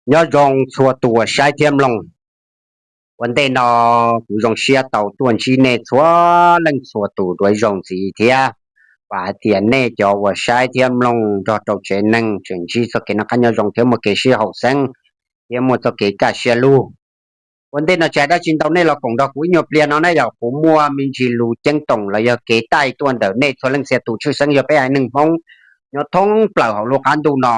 Nyob zoo txhua tus uas saib thiab mloog. Ua ntej no kuv zoo siab tau tuaj ntsib nej txhua leej txhua tus dua ib zaug ntxiv thiab. Vam hais tias nej cov uas saib thiab mloog nrog rau tsev neeg tseem ntsib txoj kev noj qab nyob zoo thiab muaj kev sib haum xeeb thiab muaj txoj kev kaj siab lug. Ua ntej no tsis hais dab tsi ntau, nej los koom nrog kuv ib nyuag pliag no na yog kuv muaj me ntsis lus ceeb toom los yog kev taij tuaj ntawm nej txhua leej txhia tus tshwj xeeb yog peb haiv neeg Hmoob nyob thoob plaws hauv lub qab ntuj no.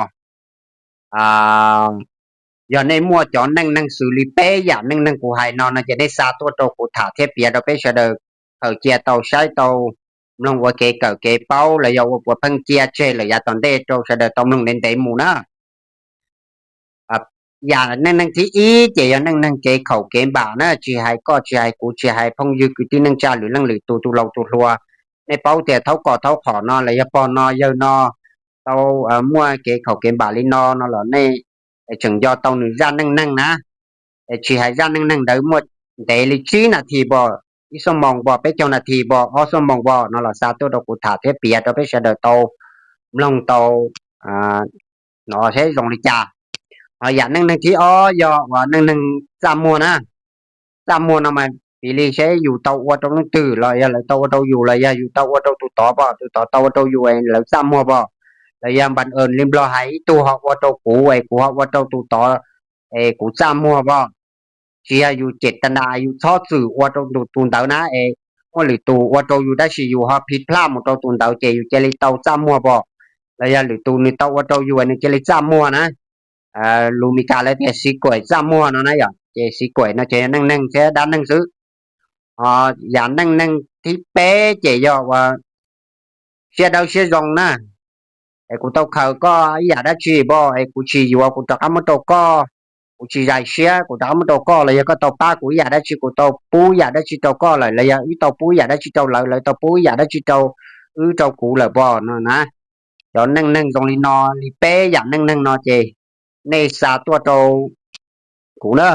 Yog nej muaj cov neej neeg xws li peb yam neej neeg kuv hais no no ces nej xa tuaj rau kuv tham thiab piav rau peb sawv daws khaws cia tau saib tau mloog ua kev kawm kev paub los yog ua puav pheej cia tseg lawm yav tom ntej rau sawv daws tau mloog ntev ntev mus na. Yam neej neeg thib ib ces yog neej neeg kev khaum kev npam na, tsis hais koj tsis hais kuv tsis hais phooj ywg kwv tij neej tsa lwm leej lwm tus tus laus tus hluas, nej paub tias thaub kos thaub qhom no los yog pog no yawg no tau muaj kev khaum kev npam li no no los nej tseem nco tau nws zaj neej neeg na. Tsis hais zaj neej neeg ntawd muaj ntev li tsib nas this pom, ib xuab moos pom, peb caug nas this pom, ob xuab moos pom no los xa tuaj rau kuv tham thiab piav rau peb sawv daws tau mloog tau hnov seb zoo li cas. Ho yam neej neeg thib ob yog uas neej neeg txaj muag na. Txaj muag no mas piv li seb yus tau ua rau leej twg los yog lawv tau ua rau yus los yog yus tau ua rau tus tod pom, tus tod tau ua rau yus es lawv txaj muag pom. Los yog npam li Nplog hais ib tug ho ua rau kuv es kuv ho ua rau tus tod es kuv txaj muag pom. Tsis yog yus cem tas nas yus txhob txwm ua rau tus ntawd na es muaj lwm tus ua rau yus tab sis yus ho phiv plaj mus rau tus ntawd ces yus cia li tau txaj muag pom. Los yog lwm tus nws tau ua rau yus nws cia li txaj muag na. Lus Mis Kas lawv tias xis kuam txaj muag no na yom, ces xis kuam no ces yog neej neeg thiab dab neeg xwb. Ho yam neej neeg thib peb ces yog uas siab dawb siab zoo na. Es kuv tau khaws koj ib yam dab tsi pom es kuv tsis yuav kuv rov qab muab rau koj, kuv tsis zais siab kuv rov qab muab rau koj los yog koj tau pab kuv ib yam dab tsi, kuv tau pub yam dab tsi rau koj lawm los yog wb tau pub yam dab tsi rau lawv, lawv tau pub yam dab tsi rau wb rau kuv lawm pom no na. Cov neej neeg zoo li no, li peb yam neej neeg no ces nej xa tuaj rau kuv na.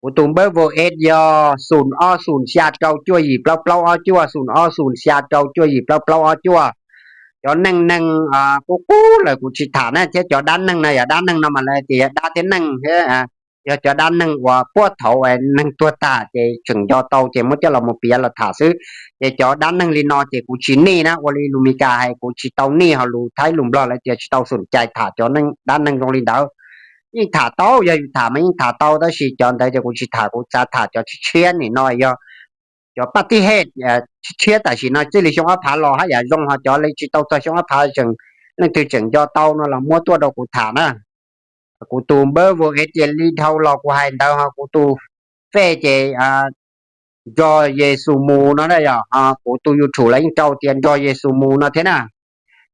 Kuv tus npawb Vo Es yog xoom ob xoom xya rau cuaj yim plaub plaub ob cuaj, xoom ob xoom xya rau cuaj yim plaub plaub ob cuaj. Cov neej neeg qub qub lawm kuv tsis tham na, thiab cov dab neeg no yog dab neeg no mas lawv tias yog dab thiab neeg thiab. Yog cov dab neeg uas puag thaum neeg tuag tag ces tseem nco tau ces muab coj los mus piav los tham xwb. Ces cov dab neeg li no ces kuv tsis nij na, ua li lus Mis Kas hais kuv tsis tau nij, ho lus Thaib lus Nplog lawv tias tsis tau xoom cai tham cov dab neeg zoo li ntawd. Yeej tham tau, yog yus tham mas yeej tham tau tab sis cov ntawd ces kuv tsis tham, kuv xav tham cov tshiab tshiab nim no yog cov paj tij hej tshiab tam sim no txij li xyoo ob phav los haj yam zoo, ho cov li tsis tau txog xyoo ob phav tseem, leej twg tseem nco tau no los muab tuaj rau kuv tham na. Kuv tus npawb Vo Es ces li dhau los kuv hais ntawd, ho kuv tus Fej ces Nrog Yexus Mus no na yom. Kuv tus YouTube los yeej rau tias Nrog Yexus Mus no thiab na.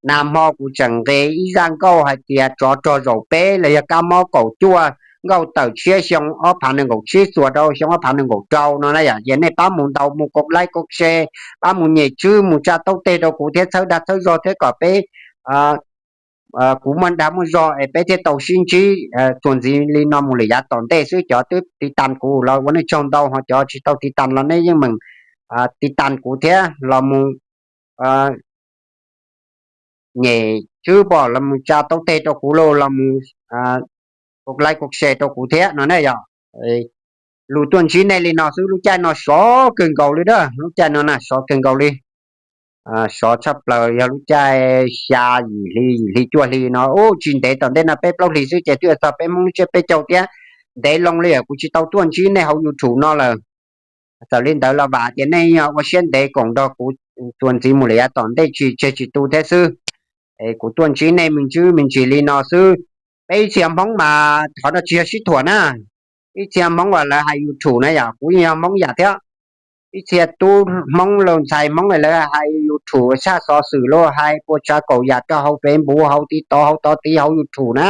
Nag hmo kuv tseem nqes ib zaj nkauj hais tias tsov rog zaum peb los yog kab mob kaum cuaj, nkauj tawm tshiab xyoo ob phav nees nkaum tsib txuas rau xyoo ob phav nees nkaum rau no na yom. Ces nej pab mus ntaus mus kaum like kaum share, pab mus nyem tswb mus tsa taub teg rau kuv thiab txhawb dag txhawb zog thiab kom peb, kuv muaj dag muaj zog es peb thiaj tau sib ntsib txuas ntxiv li no mus lawm yav tom ntej xwb. Cov twb tiv tas kuv los ua nej tsaug ntau, ho cov tsis tau tiv tas los nej yeej meem tiv tas kuv thiab los mus nyem tswb pom los mus tsa taub teg rau kuv los los mus kaum like kaum share rau kuv thiab no na yom. Lus tuaj ntsib nej li no xwb, lub caij no sov kawg nkaus li na, lub caij no na sov kawg nkaus li. Sov tshaj plaws yog lub caij xya yim hli, yim hli cuaj hli no, ub tsis ntev tom ntej no peb plaub hlis xwb ces twb yuav txog peb Hmoob lub tsiab peb caug thiab. Ntev loo li kuv tsis tau tuaj ntsib nej hauv YouTube no lawm. Txawm li ntawd los vam tias nej yog ua siab ntev koom nrog kuv txuas ntxiv mus lawm yav tom ntej tsis tseg tsis tu thiab xwb. Es kuv tuaj ntsib nej me ntsis me ntsis li no xwb. Peb ib txhia Hmoob mas qhov no tsis yog sib thuam na. Ib txhia Hmoob uas lawv hais YouTube na yom, kuv yog Hmoob yam thiab. Ib txhia tub Hmoob los ntxhais Hmoob lawv hais YouTube tshaj xov xwm los hais puas tsav kaum yam rau hauv Facebook, hauv TikTok, hauv tod tid, hauv YouTube na.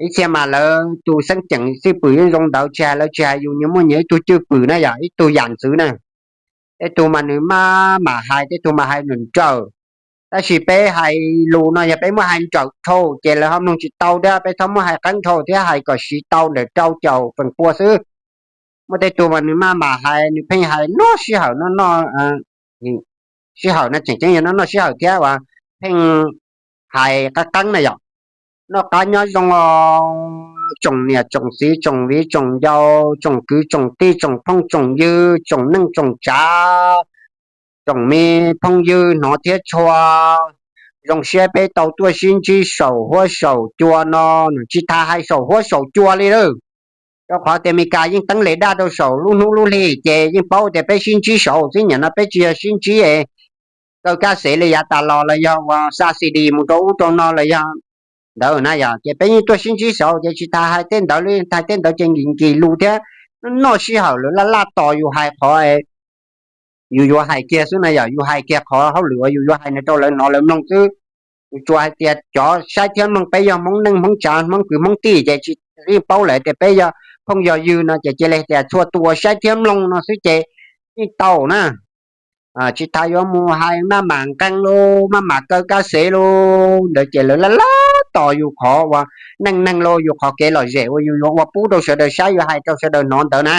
Ib txhia mas lawv tus xeeb ceem cwj pwm yeej zoo ntawd, tsis hais lawv tsis hais yus, nyias muaj nyias ib tug cwj pwm na yom, ib tug yam ntxwv na. Tej tug mas nws maj mam hais, tej tug mas hais nrawm nrawm. Tab sis peb hais lus no yog peb muab hais nrawm dhau ces lawv ho mloog tsis tau thiab, peb txhob muab hais qeeb dhau thiab, hais kom siv tau ntawm rau caum feem pua xwb. Muaj tej tug mas nws maj mam hais, nws pheej hais noj sij hawm noj noj sij hawm no, tseem ceeb yog noj noj sij hawm thiab uas pheej hais qab qeeb na yom. Noj qab nyob zoo os. tsoom niam tsoom txiv tsoom viv tsoom ncaus tsoom kwv tsoom tij tsoom phooj tsoom ywg tsoom neej tsoom tsav, tsoom me phooj ywg hnov thiab tshua, zoo siab peb tau tuaj sib ntsib saum huab saum cua no, tsis tas hais saum huab saum cua li lawm. Rau qhov tias Meskas yeej teeb le daj rau saum lub hnub lub hli ces yeej paub tias peb sib ntsib saud xwb, nim no peb tsis yog sib ntsib es kaw kab xev li yav tas los los yog uas xa C D mus rau ub rau no los yog ntawd na yog, ces peb yeej tuaj sib ntsib saud ces tsis tas hais tej ntawd li, hais tej ntawd ces nkim nkim lus thiab noj sij hawm lawv laj laj tos yus hais qhov yus yuav hais kiag xwb na yog, yus hais kiag qhov hauj lwm uas yus yuav hais no rau lawv hnov lawv mloog xwb. Yus tsuas hais tias cov saib thiab mloog peb yog Hmoob neej Hmoob tsav Hmoob kwv Hmoob tij ces tsis yeej paub lawm tias peb yog phooj yog ywg no ces cia li tias txhua tus uas saib thiab mloog no xwb ces yeej tau na. Tsis tas yuav mus hais maj mam nqee los maj mam kaw kab xev los ntawd ces lawv laj laj tos yus qhov uas neej neeg los yus qhov kev lom zem uas yus yuav ua pub rau sawv daws saib yuav hais rau sawv daws hnov ntawd na.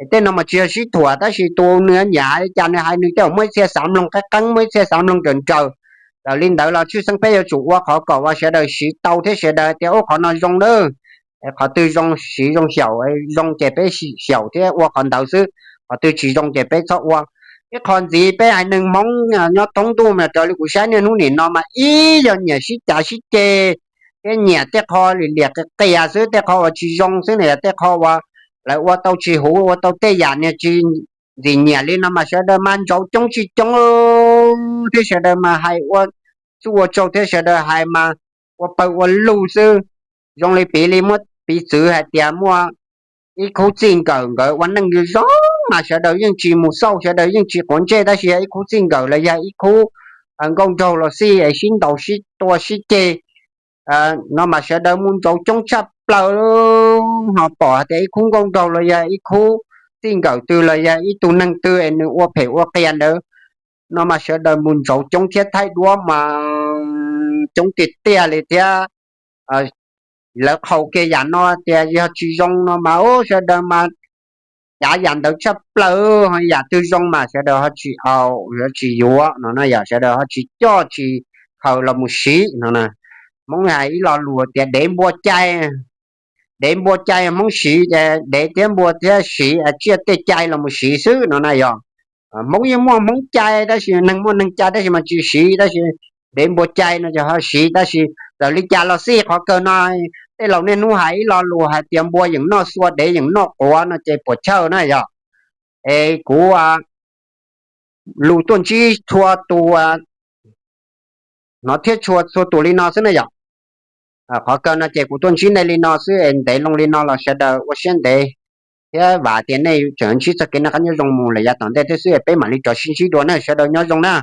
Es tej no mas tsis yog sib thuam tab sis tus nws nyiam hais li cas nws hais, nws tej zaum muaj ib txhia xav mloog qeeb qeeb muaj ib txhia xav mloog nrawm nrawm. Raws li ntawd los tshwj xeeb peb yuav tsum ua qhov kom uas sawv daws siv tau thiab sawv daws tias ub qhov no zoo lawm, qhov twg zoo siv zoo xyaum, zoo ces peb xyaum thiab ua qhov ntawd xwb, qhov twg tsis zoo ces peb txhob ua. Ib qho ntxiv peb haiv neeg Hmoob nyob thoob ntuj mas raws li kuv saib niaj hnub nim no mas ib yog nyiam sib cav sib ceg thiab nyiam tej qho liam liam qias qias xwb, tej qho uas tsis zoo xwb na yog tej qho uas lawv ua tau tsis huv ua tau tej yam niag tsis ntxim nyiam li no mas sawv daws mas ntsauv coob tsis coob thiab sawv daws mas hais ua txuj ua tsaug thiab sawv daws hais mas ua pawg ua lug xwb. Zoo li piv li muab piv txwv hais tias muaj ib khub txij nkawm nkawd ua neej zoo mas sawv daws yeej tsis mus xauj sawv daws yeej tsis quav ntsej tab sis yog ib khub txij nkawm los yog ib khub nkauj nraug los xij es sib ntaus sib tua sib ceg no mas sawv daws mus ntsauv coob tshaj plaws. Ho pom hais tias ib khub nkauj nraug los yog ib khub txij nkawm twg los yog ib tug neeg twg es nws ua phem ua qias ntawd no mas sawv daws mus ntsauv coob thiab thaij duab mas coob tiag tiag li thiab. Lawv qhaus kiag yam no tias yog tsis zoo no mas ub sawv daws mas cav yam ntawd tshaj plaws, yam twg zoo mas sawv daws ho tsis au, tsis yuav no na yog sawv daws ho tsis coj tsis khaws los mus siv no na. Hmoob hais ib lo lus tias dev npua cai, dev npua cai Hmoob siv ces dev thiab npua thiab siv tsiaj tej cai los mus siv xwb no na yog. Hmoob yeej muaj Hmoob cai tab sis neeg muaj neeg cai tab sis mas tsis siv tab sis dev npua cai no ces ho siv tab sis txawm li cas los xij qhov kawg no tej laus niaj hnub hais ib lo lus hais tias npua yeem noj xua dev yeem noj quav no ces puas chawj na yog. Es kuv lus tuaj ntsib txhua tus hnov thiab txhua txhua tus li no xwb na yom. Qhov kawg no ces kuv tuaj ntsib nej li no xwb es ntev loo li no los sawv daws ua siab ntev thiab vam tias nej tseem ntsib txoj kev noj qab nyob zoo mus lawm yav tom ntej thiab xwb es peb mam li rov sib ntsib dua na, sawv daws nyob zoo na.